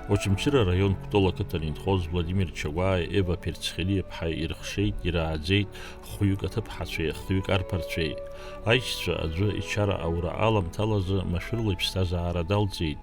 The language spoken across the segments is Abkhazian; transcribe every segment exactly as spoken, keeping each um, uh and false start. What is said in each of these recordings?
Очамчыра араион Кәтол ақыҭан инхоз Владимир Чагәааи Ева Перцхелиаԥҳаи ирыхшеит, ирааӡеит хәҩык аҭыԥҳацәеи хҩык арԥарцәеи. Аишьцәа аӡәы ичара аура аламҭалазы машәырла иԥсҭазаара далҵит.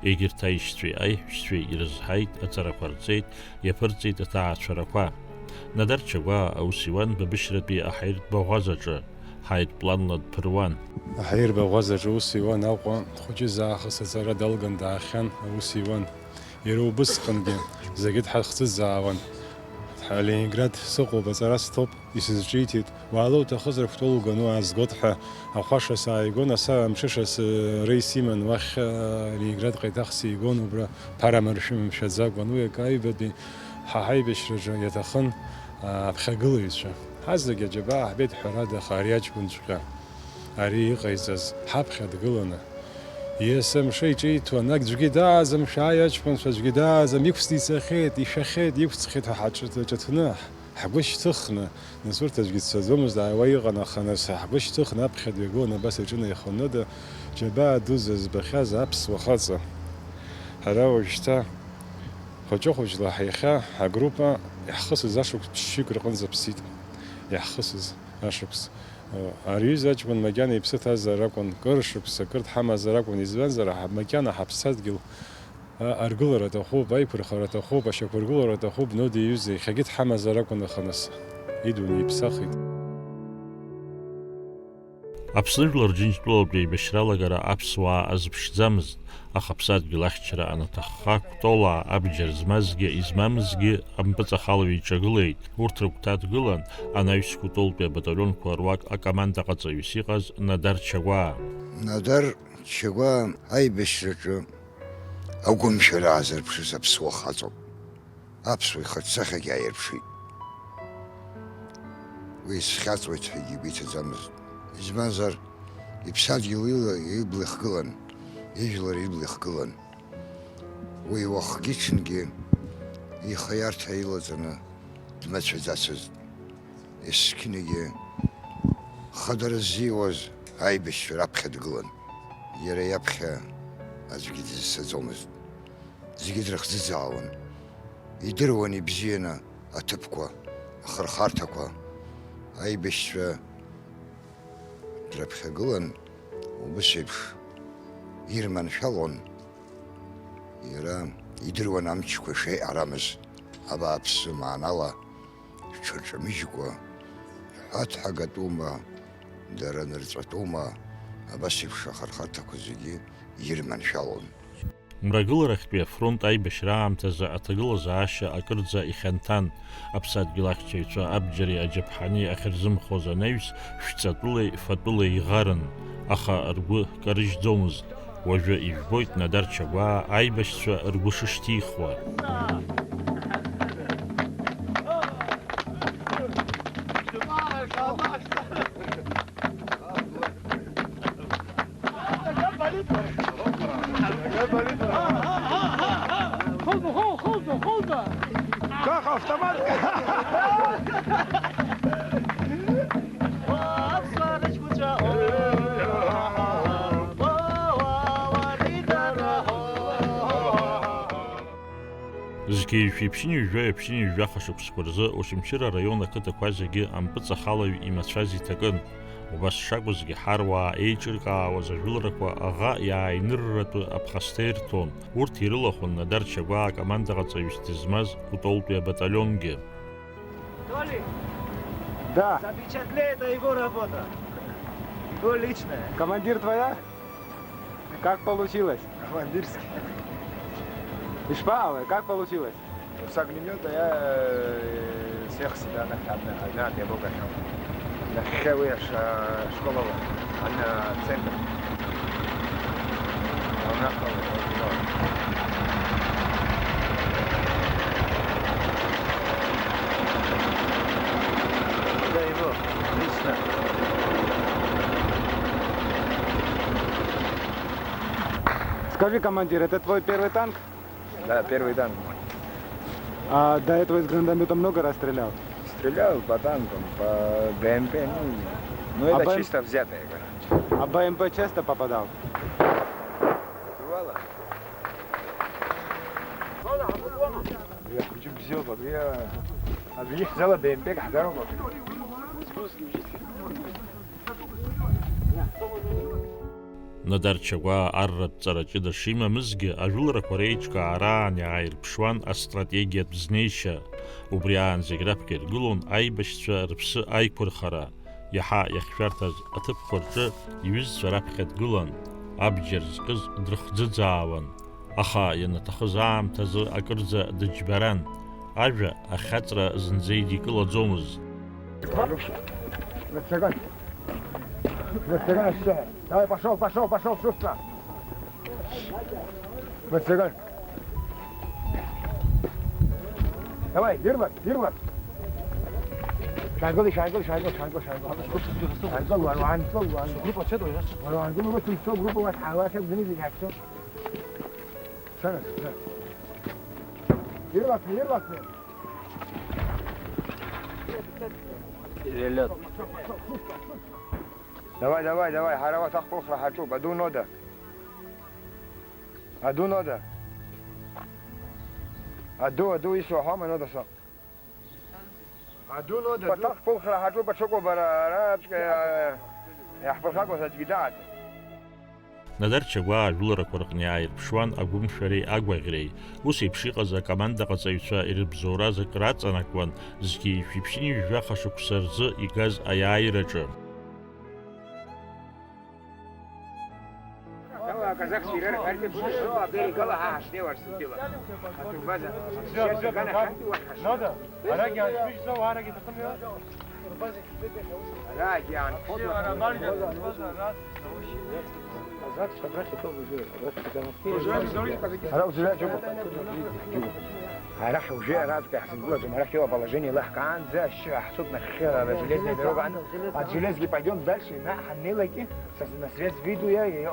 Егьырҭ аишьцәеи аиҳәшьцәеи ирызҳаит, аҵарақәа рҵеит, иаԥырҵеит аҭаацәарақәа. Надар Чагәаа аус иуан Бабышьратәи аҳаиртә баӷәазаҿы, ҳаирпланла дԥыруан. Аҳаиртә баӷәазаҿы аус иуан Аҟәа, хәыҷыз аахыс аҵара далган даахьан, аус иуан. Иара убысҟангьы зегьы дҳахӡыӡаауан. Ҳа Ленинград сыҟоуп, аҵара сҭоуп, исызҿиҭит. Уаала уҭахызар, Кәтол уганы уаазгоит ҳәа ахәаша сааигон, асаа мҽыша сара исыман уахь, а, Ленинградҟа еиҭах сигон, убра ԥара маршәы мшәаӡакәан. Уи акы аҩбатәи ҳа ҳаибашьраҿы иаҭахын, а, аԥхьагылаҩцәа. Ҳазегь аџьабаа ҳбеит, ҳәарада, аха ари аҷкәынҵәҟьа, ари иҟаиҵаз ҳаԥхьа дгыланы, есымша иҿиҭуан, аӡәгьы дааӡам, шәааи аҷкәынцәа, аӡәгьы дааӡам, иқәҵны ицахьеит, ишәахьеит, иқәҵхьеит ҳәа ҳаҿ-, ҿыҭны, ҳгәы шьҭыхны, нас урҭ аӡәгьы дцаӡомызт, ааиуа иҟан, аха нас ҳгәы шьҭыхны аԥхьа дҩагылан, абас иҿынаихон, ныда, џьабаа дуӡӡа збахьаз аԥсуа хаҵа. Ҳара уажәшьҭа хәыҷы-хәыҷла ҳиахьа ҳгруппа иаҳхысыз ашықәс ԥшьҩык рҟынӡа ԥсит. Иаҳхысыз ашықәс. Ари аҩыза аҷкәын макьана иԥсы ҭазар акәын, кыр шықәса, кыр дҳамазар акәын, избанзар, ҳа-, макьана ҳаԥсадгьыл, а, аргылара аҭахуп, аиқәырхара аҭахуп, ашьақәыргылара аҭахуп, Нодеи иҩыза иахьагьы дҳамазар акәын, аха нас идунеи иԥсахит. Аԥсны жәлар Џьынџьтәылатәи аибашьра алагара аԥсуаа азыԥшӡамызт, аха аԥсадгьыл ахьчара анаҭахха, Кәтолаа абџьар змазгьы измамызгьы ампыҵахалаҩ иҿагылеит. Урҭ рыгәҭа дгылан анаҩс Кәтолтәи абаталионқәа руак акомандаҟаҵаҩыс иҟаз Надар Чагәаа. Надар Чагәаа аибашьраҿы агәымшәара аазырԥшыз аԥсуа хаҵоуп. Аԥсуа ихаҿсахьагьы ааирԥшит. Уи исхьаҵуеит ҳәагьы игәы иҭаӡамызт. Избанзар, иԥсадгьыл ила-, ибла ихгылан, ижәлар ибла ихгылан. Уи уахгьы-ҽынгьы ихы аиарҭа илаҵаны дмацәаӡацызт. Есқьынагьы хадара ззиуаз аибашьцәа раԥхьа дгылан. Иара иаԥхьа аӡәгьы дызцаӡомызт. Зегьы дрыхӡыӡаауан. Идыруан ибзианы аҭыԥқәа, ахырхарҭақәа. Аибашьцәа дрыԥхьагылан, убыс еиԥш ирманшәалон. Иара идыруан амчқәа шеиҟарамыз, абааԥсы маанала иҽырҿамыжькәа, ҳәаҭҳагатәума, дара нырҵәатәума, абас еиԥш ахырхарҭақәа зегьы ирманшәалон. Мрагыларахьтәи афронт аибашьра аамҭазы аҭагылазаашьа акырӡа ихьанҭан. Аԥсадгьыл ахьчаҩцәа абџьари аџьаԥҳани ахьырзымхоз анаҩс, шәҵатәылеи фатәылеи иӷарын, аха ргәы карыжьӡомызт. Уажәы ижәбоит Надар Чагәаа аибашьцәа ргәы шышьҭихуа. Как автомат! Зқьи жәшәи ԥшьынҩажәи жәаҩа ԥшьынҩажәи жәаха шықәсқәа рзы Очамчыра араион ақыҭақәа зегьы ампыҵахалаҩ имацәаз иҭакын. Убас шакәызгьы, ҳаруаа еиҿыркаауаз ажәыларақәа аӷа иааинырратәы аԥхасҭа ирҭон. Урҭ ирылахәын Надар Чагәаа акомандаҟаҵаҩыс дызмаз Кәтолтәи абаталионгьы. Толик! Да. Запечатли, это его работа. Его личная. Командир твоя? Как получилось? Командирский. Ишԥаҟалеи, как получилось? С огнемёта я, э, всех себя на хабна, а, я бога шел. На хеве ш-, школа, а на центр. А на хаве, вот, вот. Да, его, лично. Скажи, командир, это твой первый танк? Да, первый танк мой. А до этого из гранатомёта много раз стрелял? Стрелял по танкам, по Б М П, ну, ну, а это Б М, чисто взятое, короче. А Б М П часто попадал? Бывало. Абри ахәыҷы бзиоуп, абри, абри ихьӡала Б М П-к ҳгароуп абри. Надар Чагәаа арратә ҵара ҷыда шимамызгьы, ажәыларақәа реиҿкаара аан иааирԥшуан астратегиатә знеишьа. Убри аан зегь раԥхьа иргылон аибашьцәа рыԥсы аиқәырхара. Иаҳа иахьшәарҭаз аҭыԥқәа рҿы иҩызцәа раԥхьа дгылан, абџьар зкыз дрыхӡыӡаауан. Аха ианаҭахыз аамҭазы акырӡа дыџьбаран, ажәа ахьаҵра зынӡа идикылаӡомызт. Давай, пошёл, пошёл, пошёл, шустро. Давай, ирлас, ирлас. Шәаангыл, шәаангыл, шәаангыл, шәаангыл, шәаангыл. Шәаангыл, уара уаангыл, уаангыл. Группа ҽеит, уара. Уара уаангыл, урҭ зцо группа уа ҳаалахьа бзанизеи иахьцо. Сара, сара. Ирласны, ирласны. Перелёт. Давай, давай, давай, ҳара уа ҭахԥылхра ҳаҿуп, аду Нода. Аду Нода. Аду, аду, исуаҳәама, Нода са? Аду Нода, аду. Уа ҭахԥылхра ҳаҿуп, аҽыкәабара, араҵәҟьа иаҳԥырхагоз аӡәгьы дааӡам. Надар Чагәаа ажәыларақәа рҟны иааирԥшуан агәымшәареи агәаӷьреи. Ус еиԥш иҟаз акомандаҟаҵаҩцәа ирыбзоураз акыр аҵанакуан, зқьи жәшәи ԥшьынҩажәи жәаха шықәса рзы игаз аиааираҿы. Ала аказахцәа ирарҳәаргьы, бжьысо абериагала ҳа ҳашнеиуа Арсентәыла. Атурбаза. Нода, арагьы аншәыжьӡо, уарагьы иҭахымҩа? Арагьы анхоит. Казахцәа абрахь итәоуп уажәы, абрахь итәоуп. Ара узыҩа џьоуп. Ара ҳуажәы араҵәҟьа иаҳзынкылаӡом, арахь иҟоу аположение еилаҳкаанӡа ашьшьыҳәа ҳцоит нахьхьи ара железная дорога аан, а железки пойдём дальше, на, ҳаннеилакгьы, са, на срез виду я, я, я,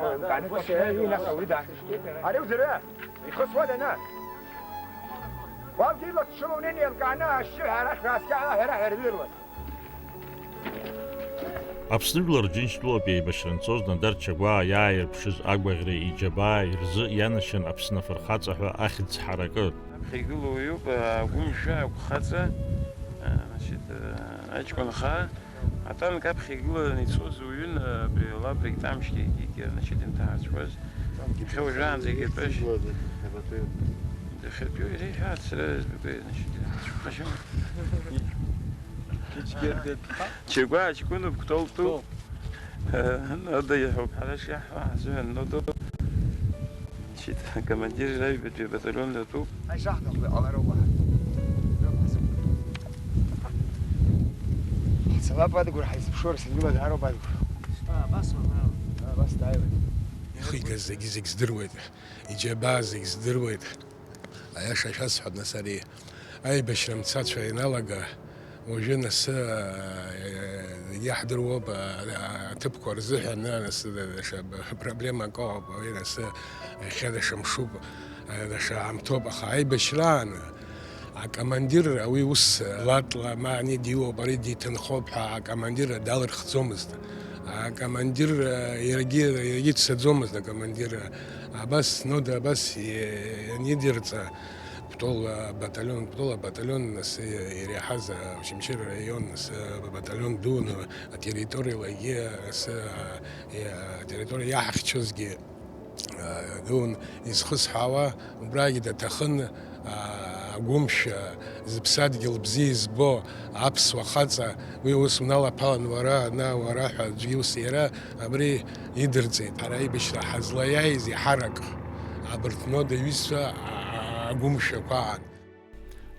нас ауаҩы даандаҩ. Ари узыра, ихысуада, на? Уабгьы илаҽҽыло унеины еилкааны ашьшьыҳәа арахь шәааскьа, ҳәа ҳәа рдыруаз. Аԥсны Жәлар Џьынџьтәылатәи аибашьра анцоз Надар Чагәаа иааирԥшыз агәаӷьреи иџьабааи рзы ианашьан Аԥсны Афырхаҵа ҳәа ахьӡ ҳаракы. Аԥхьа игылоу уаҩуп, агәымшәа, агәхаҵа, значит, аҷкәынха, атанк аԥхьа игыланы ицоз уаҩын, абри Лабрик Тамшьгьы, значит, инҭаацәуаз. Иахьа уажәраанӡагьы атәашь. Дахьатәиу иреиҳәааит сара, значит, цәыԥхашьам. Чагәаа ҷкәыноуп, Кәтол тәуп. Нода иаҳәоуп, ҳара шиаҳҳәо ҳзыҳәан Нодоуп. Значит, акомандир аҩбатәи абаталион атәуп. Ҳаишаҳҭаху иҟалароуп, аҳ. Ҳцалап, Адгәыр, ҳаизыԥшур, сангыла даароуп, Адгәыр. Абас уа, браво. Абас дааиуеит. Ихигаз зегьы-зегь здыруеит. Иџьабаа зегь здыруеит. Аиаша шәасҳәап, нас, ари аибашьра мцацәа ианалага, уажәы, нас, иаҳдыруоуп, аҭыԥқәа рзыҳәан, нас, даҽа проблемак ыҟоуп, уи, нас, иахьа даҽа мшуп, даҽа аамҭоуп, аха аибашьраан акомандир, уи ус латла, ма ани диуоуп, ари диҭынхоуп ҳәа акомандир далырхӡомызт. Акомандир, иаргьы, иаргьы дцаӡомызт, акомандир. Абас, Нода абас ианидырҵа, Кәтол абаталион, Кәтол абаталион, нас иреиҳаз Очамчыра араион, нас абаталион дуун, атерриториалагьы, нас атерриториа иаҳахьчозгьы дуун изхысҳәаауа, убрагьы даҭахын, агәымшәа, зыԥсадгьыл бзиа избо аԥсуа хаҵа, уи ус уналаԥалан уара, ана, уара ҳәа аӡәгьы ус иара абри идырҵеит. Ҳара аибашьра ҳазлаиааиз иҳарак абарҭ Нода иҩызцәа агәымшәақәа аан.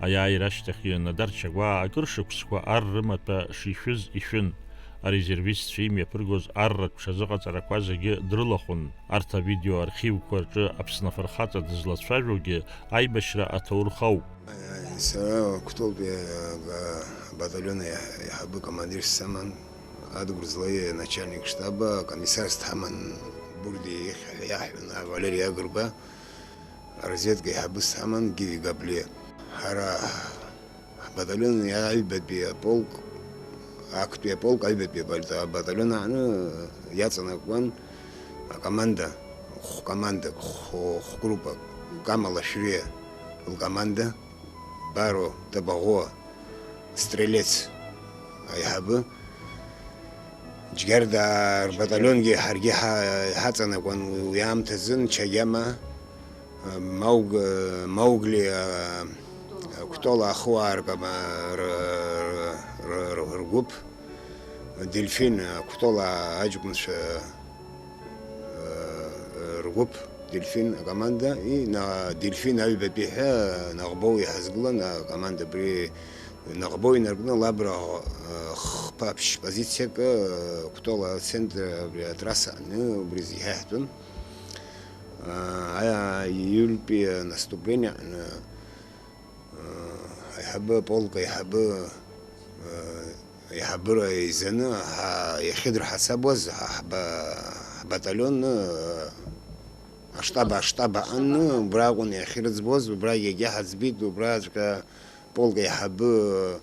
Аиааира ашьҭахьы Надар Чагәаа акыр шықәсқәа ар рымаҭәа шишәыз ишәын. Арезервистцәа имҩаԥыргоз арратә ҽазыҟаҵарақәа зегьы дрылахәын. Арҭ авидеоархивқәа рҿы Аԥсны Афырхаҵа дызлацәажәогьы аибашьра аҭоурых ауп. Сара Кәтолтәи абаталион аиҳабы командир сыман, Адгәыр Злаиа начальник штаба, акомиссар сҭамын, Бурди ихьҳәа иаҳҳәон, Валери Агрба, аразведка аиҳабы сҭамын, Гиви Габлиа. Ҳара ҳбаталион аҩбатәи аполк, актәи аполк аҩбатәи абаталион аҟны иаҵанакуан акоманда, хә-командак, хә-, хә-группак, Кама Лашәриа. Лкоманда, Баро Табаӷәуа, Стрелец аиҳабы. Џьгьарда рбаталионгьы ҳаргьы ҳа-, иҳаҵанакуан уи аамҭазын, Чагьама, Мауг-, Маугли, а, Кәтола ахуаа ркома-, р-, р-, р-, р-, ргәыԥ, Дельфин, Кәтола аҷкәынцәа, э, ргәыԥ, Дельфин акоманда, и на-, Дельфин аҩбатәи ҳәа Наҟбоу иҳазгылан, акоманда абри Наҟбоу инаркны Лабра, э, хԥа ԥшь позициак, э, Кәтола ацентр абри атрасса аҟны убри зегьы ҳаиҳәатәын. Э, а-, июльтәи наступление аҟны, э, аиҳабы, полк аиҳабы, э, аиҳабыра изаны ҳа-, иахьыдырҳацабуаз ҳа-, ҳба-, ҳбаталион, э, аштаб, аштаб аҟны, убра акәын иахьырыӡбуаз, убрагь егьа ҳаӡбит, убраҵәҟьа полк аиҳабы,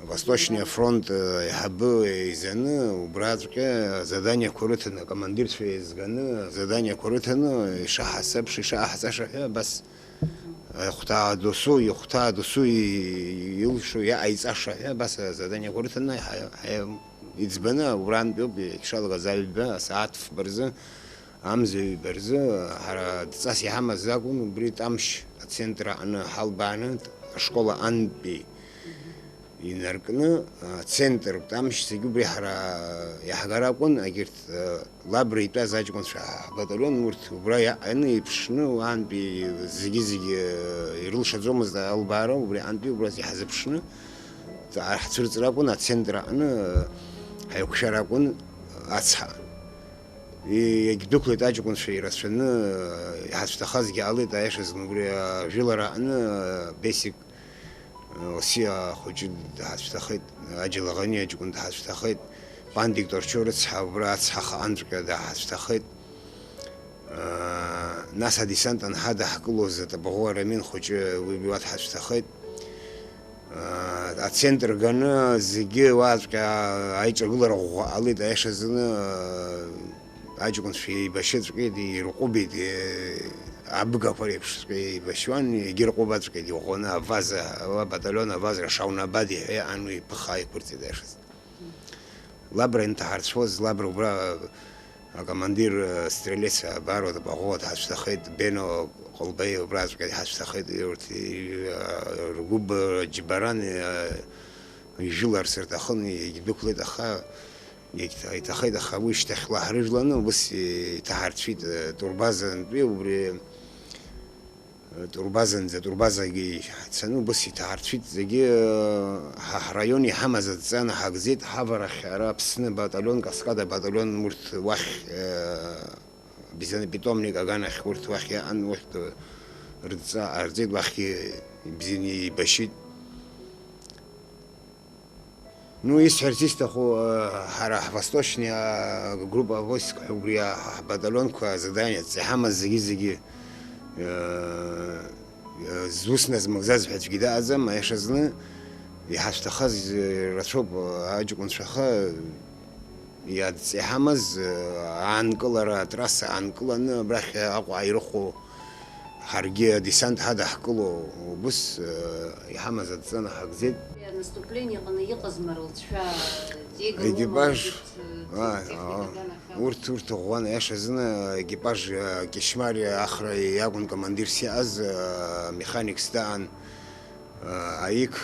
Восточный фронт, э, аиҳабы изаны, убраҵәҟьа заданиақәа рыҭаны, акомандирцәа еизганы, заданиақәа рыҭаны, ишаҳасабша, ишаҟаҳҵаша ҳәа, абас, э, ихәҭаа досу, ихәҭаа досу и-, илшо, иаҟаиҵаша ҳәа, абас азаданиақәа рыҭаны, ҳа-, ҳа-, иӡбаны, убрантәи ауп ишалагаз аҩба, асааҭ фба рзы, амза ҩба рзы, ҳара дҵас иҳамаз акәын, убри Тамшь ацентр аҟны ҳалбааны, ашкол аҟынтәи инаркны, ацентр, Тамшь зегьы убри ҳара иаҳгар акәын, егьырҭ, Лабра итәаз аҷкәынцәа ҳбаталион, урҭ убра иаҟаны иԥшны, уаантәи зегьы-зегьы ирылшаӡомызт албаара, убри аҟынтәи убра иҳазыԥшны, ҳцәырҵра акәын, ацентр аҟны ҳаиқәшәар акәын ацҳа. И-, иагьдәықәлеит аҷкәынцәа ирацәаны, иҳацәҭахазгьы ҟалеит, аиашазы убри ажәылара аҟны, Бесик, Осиа ахәыҷы даҳацәҭахеит, Аџьалаӷани аҷкәын даҳацәҭахеит, Пандик Торчо рыцҳа убра ацҳа хаҟантәҟьа даҳацәҭахеит. Нас адесант анҳадаҳкылоз Атабаӷәуа Рамин хәыҷы уи уа дҳацәҭахеит. Ацентр ганы зегьы уаҵәҟьа аиҿагылара ӷәӷәа ҟалеит, аиашазы, аҷкәынцәа еибашьыҵәҟьеит, ирҟәыбеит, абгақәа реиԥшҵәҟьа еибашьуан, егьырҟәыбаҵәҟьеит иӷәӷәаны аваза, абаталион аваза Шаунабади ҳәа иаан уи иԥыххаа иқәырҵеит, аиашазы. Лабра инҭаҳарцәуаз, Лабра убра акомандир, э, Стрелец, э, Баро Табаӷәуа дҳацәҭахеит, Бено Ҟылбеи убраҵәҟьа дҳацәҭахеит, урҭ, э, ргәы б-, џьбаран, э, ижәыларц рҭахын, егьдәықәлеит, аха егьҭ-, иҭахеит, аха уи шьҭахьла ҳрыжәланы, ус иҭаҳарцәит, э, турбазантәи убри. Турбазанӡа, турбазагьы ҳцаны убыс иҭаарцәит зегьы, ҳа ҳраион иҳамаз адҵа наҳагӡеит, ҳаварахь ара Аԥсны баталион, Каскада баталион, урҭ уахь, э, бизаны питомник аганахь урҭ уахь иаан, урҭ рыдҵа ҟарҵеит, уахьгьы ибзианы еибашьит. Ну, исҳәарц исҭаху, э, ҳара ҳвосточный, э, группа войск ҳәа убри, э, ҳбаталионқәа задание иҳамаз зегьы-зегьы, э, э, зус назмыгӡаз ҳәа аӡәгьы дыҟаӡам, аиаша зны иҳашәҭахаз, э, рацәоуп, э, аҷкәынцәа аха иадҵа иҳамаз, э, аанкылара, атрасса аанкыланы абрахь Аҟәа ирыхәо Ҳаргьы адесант ҳадаҳкыло убыс, э, иҳамаз адҵа наҳагӡеит. Анаступление аҟны иҟазма рылҵшәа, египаж, егьырҭ, э, а, техника а, аганахьала? Урҭ, урҭ ӷәӷәан, аиаша азы, аекипаж, э, Кьышьмариа Ахра иакәын командирс иҟаз, э, механикс даан, э, Аик,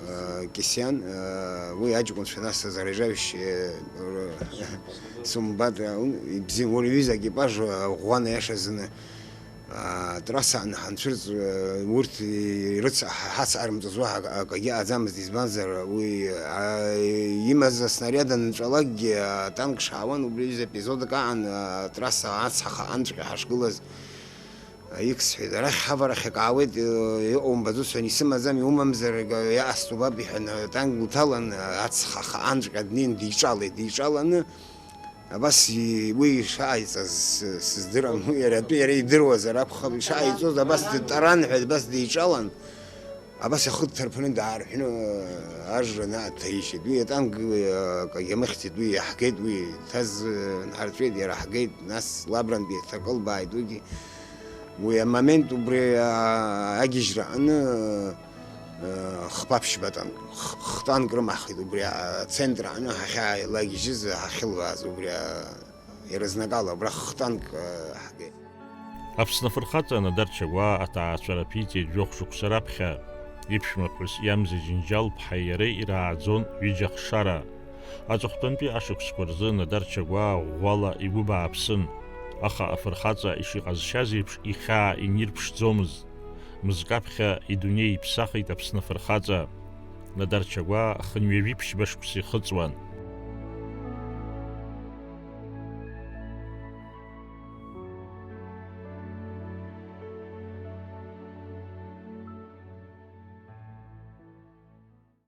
э, Кьысиан, э, уи аҷкәынцәа нас заряжающие, э, р-, сумбат, э, ун-, ибзиан, уи иҩыза аекипаж, э, ӷәӷәан, аиаша азы. Атрасса аан ҳанцәырҵ, урҭ ирыц-, ҳацҳарымҵоз уаҳа акагьы ыҟаӡамызт, избанзар, уи, а, имаз аснариад анынҵәалакгьы, атанк шаауан, убри аҩыза епизодк аан, атрасса ацҳа хаҟантәҟьа ҳашгылаз, аик сҳәеит, арахь ҳаварахь акы аауеит, иҟоу мбаӡои, сҳәан, исымаӡам, иумамзар, иҟасҵо убап, иҳәан, атанк лҭалан, ацҳа хаҟантәҟьа днеин диҿалеит, диҿаланы, Абас и-, уи ишааиҵаз с-, сыздырам, уи иара атәы иара идыруазар акәхап, ишааиҵоз абас дтаран ҳәа, абас диҿалан, абас ихы дҭарԥаны даарҳәны, ажра нааҭаишьит. Уи атанк, уи, акагьы амыхьӡеит, уи иаҳгеит, уи иҭаз, э, нҳарҵәеит, иара ҳгеит, нас Лабрантәи иҭакылбааит уигьы. Уи амомент убри, а, агьежьра аҟны, а, хԥа-ԥшьба танк, х-, хтанк рымаҳхит убри ацентр аҟны ҳахьааилагьежьыз, ҳахьылбааз убри, а, ирызнакала абра хтанк, а, ҳгеит. Аԥсны афырхаҵа Надар Чагәаа аҭаацәара ԥиҵеит жәохә шықәса раԥхьа. Иԥшәмаԥҳәыс Иамза Џьынџьал-ԥҳаи иареи ирааӡон ҩыџьа хшара. Аҵыхәтәантәи ашықәсқәа рзы Надар Чагәаа ӷәӷәала игәы бааԥсын, аха афырхаҵа ишиҟазшьаз еиԥш ихьаа инирԥшӡомызт. Мызкы аԥхьа идунеи иԥсахит Аԥсны афырхаҵа. Надар Чагәаа хынҩажәи ԥшьба шықәса ихыҵуан.